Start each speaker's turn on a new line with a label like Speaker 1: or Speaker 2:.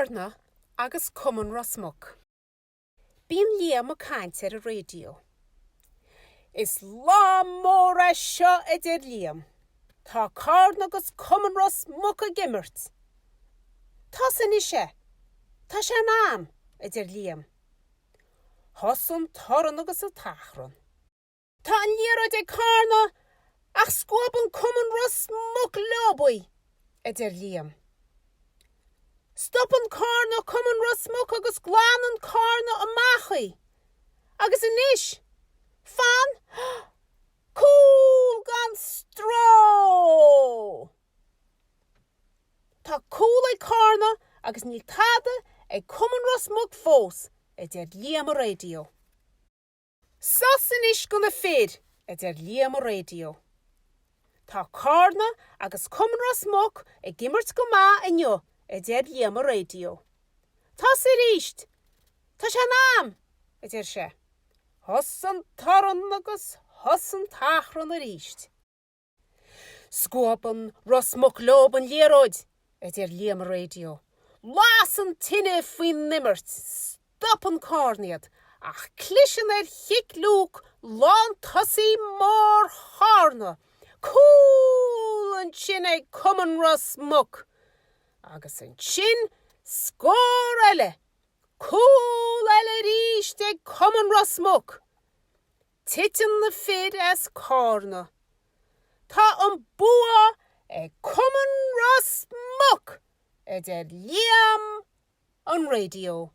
Speaker 1: Carna agus Cumann Ros Muc. Bíonn Liam ag caint ar an raidió. Is lá mór é seo a deir Liam. Tá Carna agus Cumann Ros Muc ag imirt. Tosaigh anois é. Tá sé in am, a deir Liam. Thosaigh an torann agus an t-achrann. Tá an liathróid ag Carna ach scuabann Cumann Ros Muc leob í, a deir Liam. Stopann Carna Cumann Ros Muc agus glanann Carna amach í. Agus anois, fan, cúl gan stró! Tá cúl ag Carna agus níl tada ag Cumann Ros Muc fós, a deir Liam an raidió. Sos anois do na fir, a deir Liam an raidió. Tá Carna agus Cumann Ros Muc ag imirt go maith inniu, a deir Liam an raidió. Tosaigh arís! Tá sé in am! a deir sé. Thosaigh an torann agus thosaigh an t-achrann arís. Scuabann Ros Muc leob an liathróid, a deir Liam an raidió. Las an tine faoin imirt, stopann Carna iad, ach cliseann ar chic Luke lántosaí mór Charna. Cúl ansin ag Cumann Ros Muc! Agus ansin scór eile! Cúl eile arís ag Cumann Ros Muc! Titeann na fir as Carna. Tá an bua ag Cumann Ros Muc! a deir Liam an raidió.